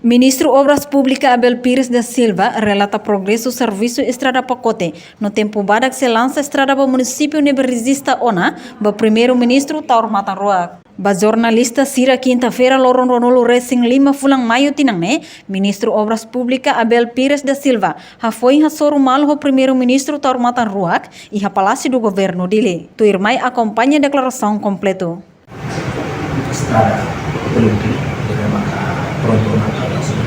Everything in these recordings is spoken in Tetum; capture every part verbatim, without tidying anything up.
Ministru Obras Públikas Abel Pires da Silva relata progresu servisu estrada pakote no tempu badak sei lansa estrada ba munisípiu ne'ebé rejista ona ba Primeiru-Ministru Taur Matan Ruak. Ba jornalista sira, kinta-feira, loron ruanulu resin lima fulan Maiu tinan ne'e, Ministru Obras Públikas Abel Pires da Silva hafoin hasoru malu ho Primeiru-Ministru Taur Matan Ruak iha Palásiu do Governu, Dili. Tuirmai akompaña deklarasaun kompletu. Estrada Belunti, jadi maka pronto maka langsung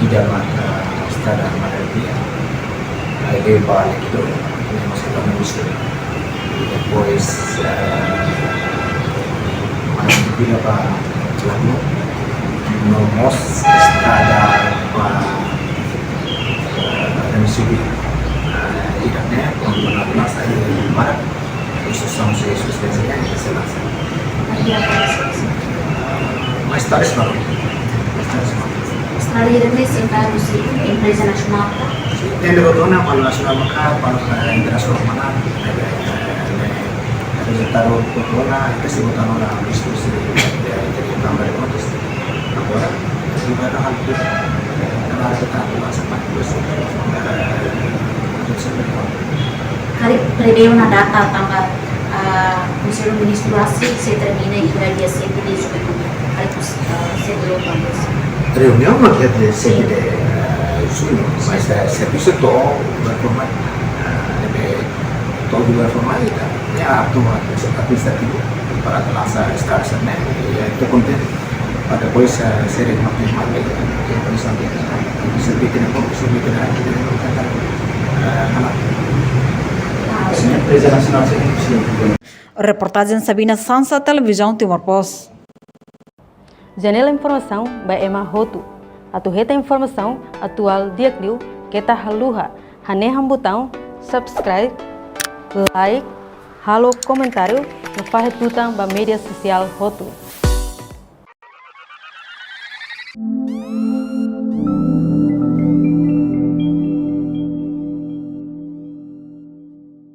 ida maka estrada Maranti, aí veio para aqui do, temos que dar um busca. E depois, eh, Maranti para Lagoa, no mos estrada para, eh, M C B. Eh, ida ne'e, pronto na plaza, e para Instrusaun se suspensa ya, ya se lansa. Mas tarde, não. Mas tarde, não. Estrada ida ne'e sentadu si empreza nasionál ka? Tender rotona, balu nasionál maka, balu, eh, internasionál maka, eh, eh, eh, rezultadu rotona, ita sei vota ona, istu, sei, eh, eh, Câmara de Contas. Agora, se vai dar algo, eh, na área que tá, mas, mas, mas, eh, eh, Karik prevee ona data tanba, ah, Konsellu Ministru rasik sei termina iha dia sete de julho. Karik, ah, sete de outubro. Reuniaun no dia sete de, eh, julho, mas, eh, servisu to'o ba forma, eh, ne'ebé to'o ba forma, ita, ya, atu, atu, administrativu para lansa estrada ne'e, ya, ita kontente. Para depois, eh, ser uma firma, eh, que por isso, eh, servisu ne'e, servisu ne'e, eh, anak. Empreza nasionál, sim, sim. Reportajen Sabina Sansa, Televizaun Timor Post. Janela informasaun ba ema hotu. Atu hetan informasaun atuál di'ak liu, keta haluha hanehan butaun subscribe, like, halo komentáriu, no fahe tutan ba média sosiál hotu.